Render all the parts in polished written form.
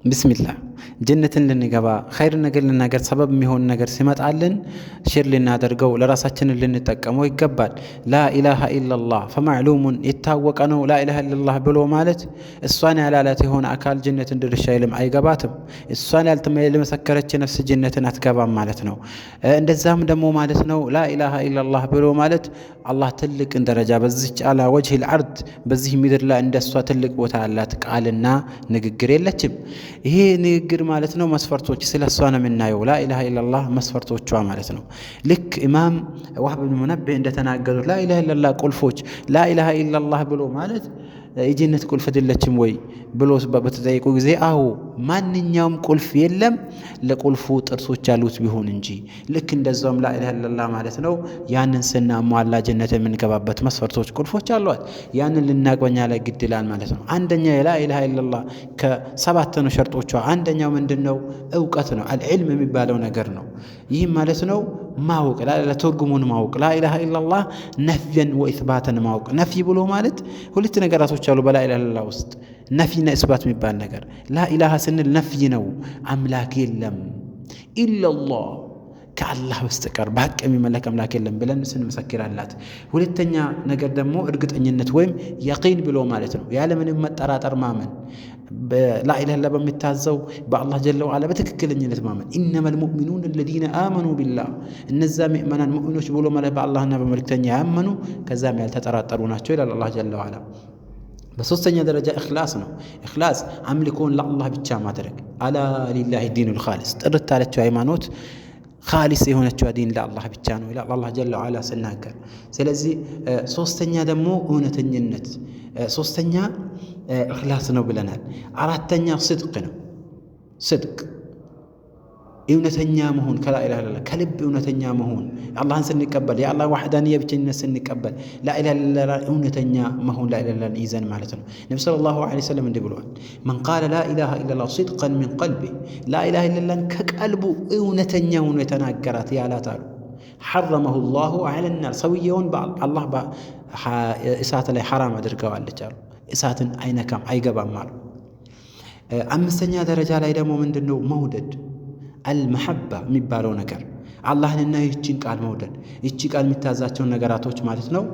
ብስሚላህ ጀነትን ልንገባ ኸይር ነገር ልናገር ሰበብ የሚሆን ነገር ሲመጣልን share ልናደርገው ለራሳችንን ልንጠቀመው ይገባል። لا إله إلا الله فمعلوم የታወቀ ነው። لا إله إلا الله ብሎ ማለት እሷን ያላላት የሆነ አካል ጀነትን ድርሻ ይልም አይገባትም። እሷን ያልመሰከረች ነፍስ ጀነትን አትገባም ማለት ነው። እንደዛም ደግሞ ማለት ነው لا إله إلا الله ብሎ ማለት አላህ ትልቅን ደረጃ በዚች على وجه الأرض በዚህ ምድር ላይ እንደሷ ትልቅ ቦታ ያላት ቃልና ንግግር የለችም። ይሄ ንግግር ማለት ነው መስፈርቶች ስለ እሷ ነው የምናየው። لا إله إلا الله መስፈርቶቿ ማለት ነው። ልክ ኢማም ዋህብ ብን ሙነቢህ እንደተናገሩት لا إله إلا الله ቁልፎች لا إله إلا الله ብሎ ማለት የጀነት ቁልፍ አይደለችም ወይ ብሎ በተጠየቁ ጊዜ አዎ ማንኛውም ቁልፍ የለም ለቁልፉ ጥርሶች ያሉት ቢሆን እንጂ። ልክ እንደዛውም لا إله إلا الله ማለት ነው ያንን ስናሟላ ጀነት የምንገባበት መስፈርቶች ቁልፎች አሏት። ያንን ልናቅ በኛ ላይ ግድ ይላል ማለት ነው። አንደኛ የ لا إله إلا الله ከሰባት ነው ሸርጦቿ። አንደኛው ምንድን ነው? እውቀት ነው። العلم የሚባለው ነገር ነው። ይህም ማለት ነው ማወቅ ትርጉሙን ማወቅ لا إله إلا الله نفيا وإثباتا ማወቅ። نفي ብሎ ማለት ሁለት ነገራቶች አሉ በ لا إله إلا الله ውስጥ نفي ና إثبات የሚባል ነገር። لا إله ስንል نفي ነው፣ አምላክ የለም إلا الله ከአላህ በስተቀር በሐቅ የሚመለክ አምላክ የለም ብለን ስንመሰክራላት። ሁለተኛ ነገር ደግሞ እርግጠኝነት ወይም يقين ብሎ ማለት ነው ያለምንም መጠራጠር ማመን لا إله إلا በሚታዘው በአላህ جل وعلا በትክክለኝነት ማመን። إنما المؤمنون الذين آمنوا بالله እነዛ ምእመናን ሙእሚኖች ብሎ ማለት በአላህና በመልክተኛ ያመኑ ከዛም ያልተጠራጠሩ ናቸው ይላል አላህ جل وعلا። በሶስተኛ ደረጃ إخلاص ነው። إخلاص አምልኮን ለአላህ ብቻ ማድረግ። ألا لله الدين الخالص ጥርት ያለችው ሃይማኖት خالص የሆነችው ዲን ለአላህ ብቻ ነው ይላል አላህ جل وعلا ስናገር። ስለዚህ ሶስተኛ ደግሞ እውነተኝነት፣ ሶስተኛ إخلاص ነው ብለናል። አራተኛ صدق ነው። صدق እውነተኛ መሆን ከ لا إله إلا الله ከልብ እውነተኛ መሆን አላህን ስንቀበል የአላህ وحدانية ብቸኝነት ስንቀበል لا إله إلا الله እውነተኛ መሆን لا إله إلا الله ይዘን ማለት ነው። ነቢ صلى الله عليه وسلم እንዲህ ብለዋል፣ من قال لا إله إلا الله صدقا من قلبه لا إله إلا الله ን ከቀልቡ እውነተኛ ሆኖ የተናገራት ያላት አሉ حرمه الله على النار ሰውየውን አላህ እሳት ላይ ሐራም አድርገዋለች አሉ። እሳትን አይነካም አይገባም አሉ። አምስተኛ ደረጃ ላይ ደግሞ ምንድን ነው መውደድ المحبة የሚባለው ነገር አላህንና ይህችን ቃል መውደድ ይቺ ቃል የሚታዛቸውን ነገራቶች ማለት ነው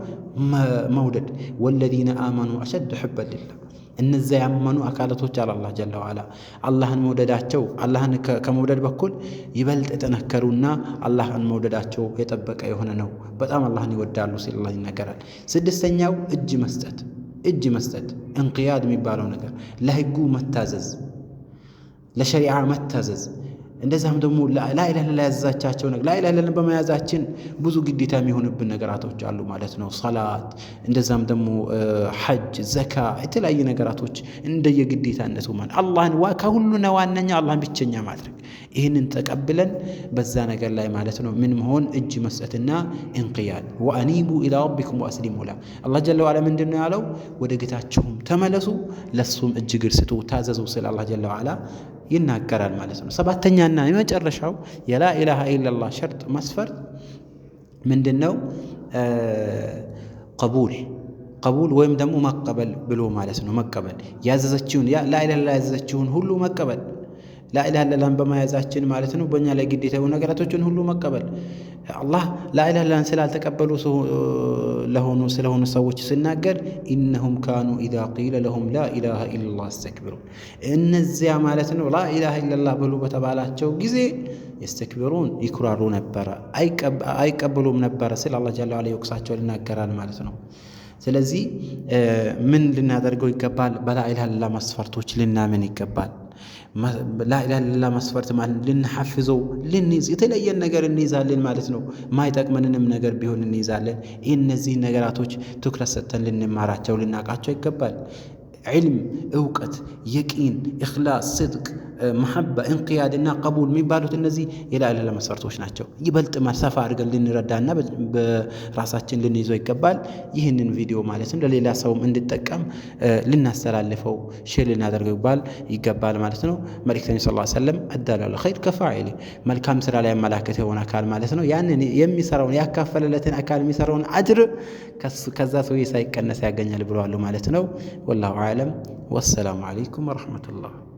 መውደድ። والذين آمنوا أشد حبا لله እነዚያ ያመኑ አካላቶች አለ አላህ جل وعلا አላህን መውደዳቸው አላህን ከመውደድ በኩል ይበልጥ የጠነከሩና አላህን መውደዳቸው የጠበቀ የሆነ ነው። በጣም አላህን ይወዳሉ ሲል አላህ ይናገራል። ስድስተኛው እጅ መስጠት እጅ መስጠት انقياد የሚባለው ነገር ለህጉ መታዘዝ፣ ለሸሪዓ መታዘዝ እንደዛም ደግሞ لا إله إلا الله ያዘዛቻቸው ነገር لا إله إلا الله በመያዛችን ብዙ ግዴታ የሚሆንብን ነገራቶች አሉ ማለት ነው። ሰላት፣ እንደዛም ደግሞ ሐጅ፣ ዘካ፣ የተለያዩ ነገራቶች እንደየግዴታነቱ ማለት አላህን ከሁሉና ዋነኛ አላህን ብቸኛ ማድረግ ይህንን ተቀብለን በዛ ነገር ላይ ማለት ነው ምን መሆን እጅ መስጠትና انقياد። وأنيبوا إلى ربكم وأسلموا له አላህ جل وعلا ምንድን ነው ያለው? ወደ ጌታችሁም ተመለሱ ለሱም እጅ እግር ስጡ ታዘዙ ስለ አላህ جل وعلا ይናገራል ማለት ነው። ሰባተኛና የመጨረሻው የ لا إله إلا الله شرط መስፈርት ምንድን ነው? قبول قبول ወይም ደግሞ መቀበል ብሎ ማለት ነው። መቀበል ያዘዘችውን لا إله إلا الله ያዘዘችውን ሁሉ መቀበል لا إله إلا الله ን በመያዛችን ማለት ነው በእኛ ላይ ግዴታ የሆኑ ነገራቶችን ሁሉ መቀበል። አላህ لا إله إلا الله ን ስላልተቀበሉ ለሆኑ ስለሆኑ ሰዎች ሲናገር إنهم كانوا إذا قيل لهم لا إله إلا الله يستكبرون እነዚያ ማለት ነው لا إله إلا الله ብሎ በተባላቸው ጊዜ يستكبرون ይኩራሩ ነበረ፣ አይቀበሉም ነበረ ስለ አላህ جل وعلا ይወቅሳቸዋል፣ ይናገራል ማለት ነው። ስለዚህ ምን ልናደርገው ይገባል? በ لا إله إلا الله መስፈርቶች ልናምን ይገባል። لا إله إلا الله መስፈርት ማለት ልንሐፍዘው ልንይዝ የተለየን ነገር እንይዛለን ማለት ነው። ማይጠቅመንንም ነገር ቢሆን እንይዛለን። እነዚህ ነገራቶች ትኩረት ሰጥተን ልንማራቸው ልናውቃቸው ይገባል። علم፣ እውቀት፣ يقين፣ إخلاص፣ صدق፣ محبة፣ انقياد እና قبول የሚባሉት እነዚህ የ لا إله إلا الله መስፈርቶች ናቸው። ይበልጥ ሰፋ አድርገን ልንረዳና በራሳችን ልንይዘው ይገባል። ይህንን ቪዲዮ ማለትም ለሌላ ሰውም እንድጠቀም ልናስተላልፈው share ልናደርገው ይገባል ማለት ነው። መልእክተኛው صلى الله عليه وسلم الدال على الخير كفاعله መልካም ስራ ላይ ያመላከተ የሆነ አካል ማለት ነው። ያንን የሚሰራውን ያካፈለለትን አካል የሚሰራውን أجر ከዛ ሰውዬ ሳይቀነስ ያገኛል ብለዋል ማለት ነው። والله أعلم። والسلام عليكم ورحمة الله።